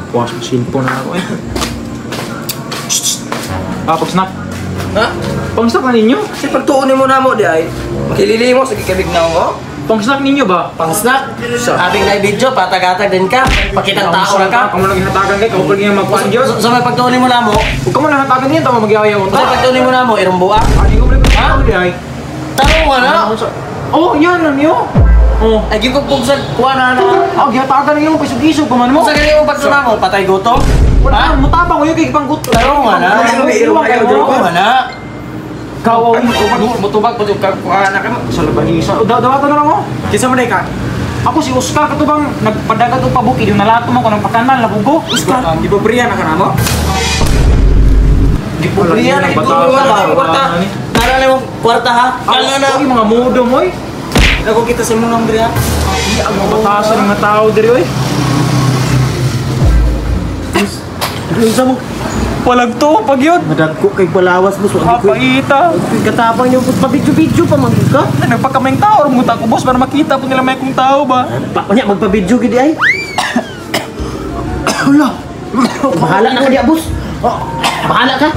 Bukas mo cellphone na ako eh. Shh, shh. Ah, pag-snack. Ha? Pang-snack na ninyo? Kasi pagtuonin mo na mo di ay, makilili mo sa gikabig na ako. Pang-snack ninyo ba? Pang snack. Sa- Abing na video, patag-atag din ka. Pakitang tao ra ka. Kamu lagi hatagan kay, kamu lagi magkuhan Diyos. So, may pagtuonin mo na mo, Huwag ka mo lang hatagan din, tama magyaya ko. so may pagtuonin mo na mo, irong buak. Ano yung ha? Di ay. Tarong ka na. Oh, yan, ano yun? Oh. Ay, gikugpog sa kuha na na. Ah, gihatagan ninyo, paisog-isog pa man mo. Sa ganyan mo pagtuonin mo, patay gutom. Wala, Ha? mutabang ko yun kay panggut. Tarong ka na. Iwan kayo. Tarong ka na. Kawaw Ay, mutubag po yung kuha na ka mo. Sa labanisa. O, dawatan na lang oh. Kinsa man ka? Ako si Oscar, katubang nagpadagat og pabukid, yung nalato mo ko ng pakanan, labugo. Oscar, gipabriya na ka na mo? Gipubriya na Wala ito. na kwarta. Tara na yung kwarta ha. Kala na. Ay, mga mudo mo eh. Ako kita sa imong number ha. Ang mga batasan ng mga tao diri oy. Unsa mo Walang to, pag yun. madagko kay palawas mo so Papaita. Katapang niyo pa-video-video pa man ka. Nagpakaming tao, rumuta ko boss para makita po nila may kong tao ba. Pa unya magpa-video gid ay. Hala. Bahala na ka diya, boss. Bahala ka.